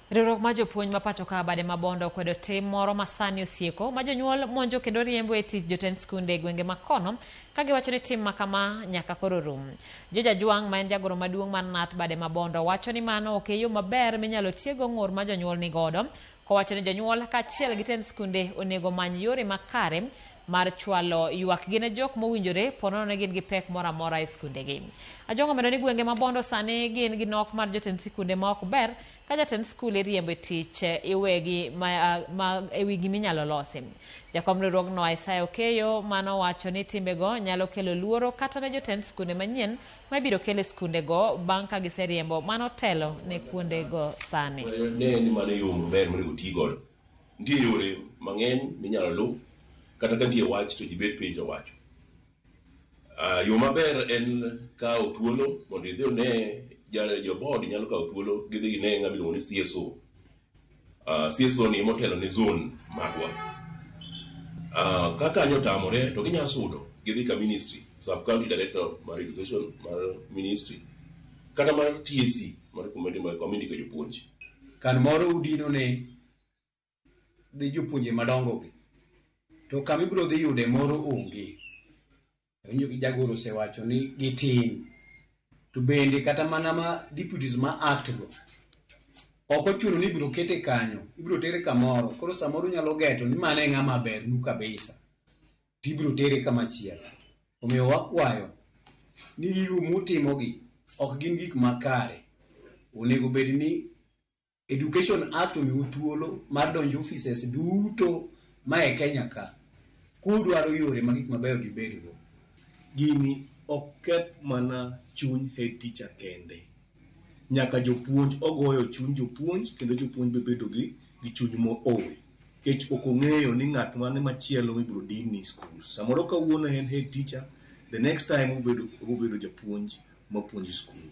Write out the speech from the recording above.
Riwruok mar jopuonj ma pacho ka bade ma Bondo okwedo tim moro ma sani osieko ma jonyuol monjo kendo riembo e tich jotend skunde e gwenge ma kono ka giwacho ni tim ma kama nyaka koro rum. George Ajwang' ma en jagoro maduong' mar KNUT bade ma Bondo wacho ni mano ok e yo maber minyalo tiego ng'ur ma jonyuol ni godo kowacho ni jonyuol kaachiel gi tend skunde onego many yore makare mar chwalo ywakgi ne jok mowinjore ponono ni gin gi pek moro amora e skundegi. Ajwang' omedo ni gwenge ma Bondo sani gin gi nok mar jotend sikunde ma ok ber ka jatend skul iriembo e tich iwegi ma, ma e wi giminyalo losi. Jakom riwruogno Isaiah Okeyo mano wacho ni timbego nyalo kelo luoro kata ne jotend skunde manyien ma ibiro kel e skundego bang' ka giseriembo mano telo ne kuondego sani. Ne ni mano e yo maber monego ti godo. Nitie yore mang'eny minyalo luw kata ka nitie wach to ji bet piny to wacho. Yo maber en kawo thuolo mondo idhi one jo board nyalo kawo thuolo gidhi gine ng'ama iluongo ni CSO. CSO ni emotelo ne zone magwa. Ka kanyo otamore to ginyalo sudo gidhi ka ministry, sub county director mar education mar ministry kata mar TSC mar kuma indike jopuonj. Kan moro udino ne dhi jopuonje madongo gi to kama ibiro dhi yude moro onge. Awinjo gi jagoro osewacho ni gitin. To bende kata mana ma deputies ma act go ok ochuno ni ibiro kete kanyo, ibiro tere kamoro. Koro samoro unyalo geto ni mano e ng'ama bernu kabisa to ibiro tere kama chielo. Omiyo wakwayo ni gigo mutimogi ok gin gik makare. Onego bed ni Education Act omiu thuolo mar donjo offices duto ma e Kenya ka kudwaro yore ma gik mabeyo dibedgo. Gini ok keth mana chuny head teacher kende. Nyaka jopuonj ogoyo chuny jopuonj kendo jopuonj be bedo gi chuny mool. Nikech ok ong'eyo ni ng'at mane machielo mibiro din ni school. Samoro kawuono en head teacher, the next time obedo japuonj mapuonjo school.